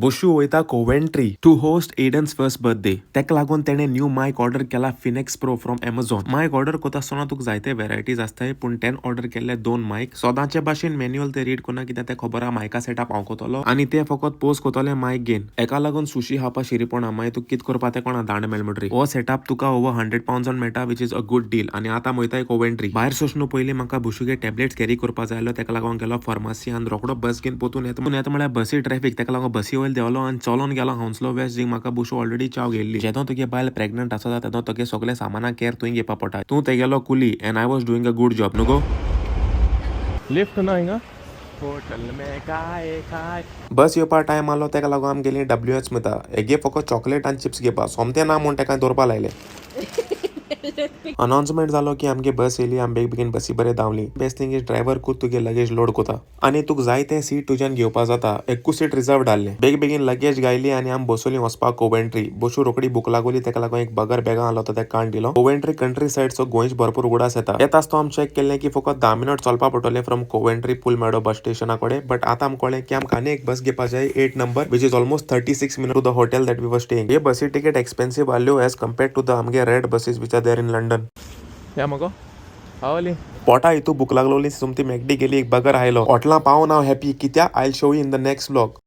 बशू वयता Coventry to host Aiden's first birthday. तेका लागून तेणे न्यू मायक ऑर्डर केला, Phoenix pro from Amazon. Mic order करता आसतना तुका जायते व्हेरायटीज आसताय, पूण तेन ऑर्डर केल्ले दोन मायक. सदांचे भाशेन मॅन्युअल ते रीड कोना, कित्याक ते खबर आहा मायका सेटअप हांव कोतलो आनी ते फकत पोस्ट कोतले मायक घेन. एका लागून सुशी खावपा शिरीपणा. मागीर तुका कित करपा ते कोणा दांड मेळ म्हणटरी. हो सेटअप तुका ओवर 100 पाउंड्सान मेळटा, which is a good deal. आनी आतां वयताय कोवेंट्री. भायर सरचे पयलीं म्हाका बुशुगे टॅबलेट्स कॅरी करपा जाय आसलो. तेका लागून गेलो फार्मासी आनी रोकडो बस घेवन पोतून येता येता म्हळ्यार बसी ट्रॅफिक. तेका लागून बसी वयर देंवलो आनी चलोन गेलो हाउन्सलो वेस्ट, जिंग म्हाका बुशू ऑलरेडी चाव गेल्ली. जेदो तुगे बायल प्रेग्नंट आसता, तेदो तुगे सगळे सामाना केअर तुवें घेवपा पडटा. तूं तेगेलो कुली and I was doing a good job न्हू गो? लिफ्ट ना हिंगा. होटल में काय काय बस येवपा टायम आलो. तेका लागून आमी गेली डब्ल्यू एच स्मिथा. हेगे फकत चॉकलेट आनी चिप्स घेवपा. सोमतें ना म्हूण तेका दवरपा लायले. अनाउन्समेंट जालो की आमगे बस येयली. आमी बेग बेगीन बसी बरें धांवली. बेस्ट थिंग is driver खूद तुगे लगेज लोड कोता आनी तुका जाय तें सीट तुज्यान घेवपा जाता. एकूच सीट रिजर्व आहलें. बेग बेगीन लगेज गायली आनी आमी बसोली वचपाक कोवेंट्री. बशू रोखडी भूक लागोली. तेका लागून एक बगर बॅगां आहलो तो तेका काडून दिलो. कोवेंट्री कंट्री सायड, सो गोंयच भरपूर उगडास येता. येता आसतो आमी चॅक केल्लें की फकत 10 मिनट चलपा पडटलें फ्रॉम कोवेंट्री पुल मेडो बस स्टेशना कडेन. बट आतां आमकां कळ्ळें की आमकां आनी एक बस घेवपा जाय, 8 number, which is almost 36 minute to the hotel that we were staying. हे बसी टिकेट एक्सपेन्सिव आहल्यो एज कम्पेर्ड टू the आमगे red buses which are there in London. या मगो पावली. पोटा हितू भूक लागलोली. सोमती मॅगडी गेली, एक बगर आयलो. हॉटलां पावून हांव हॅपी, कित्याक I show you in the next vlog.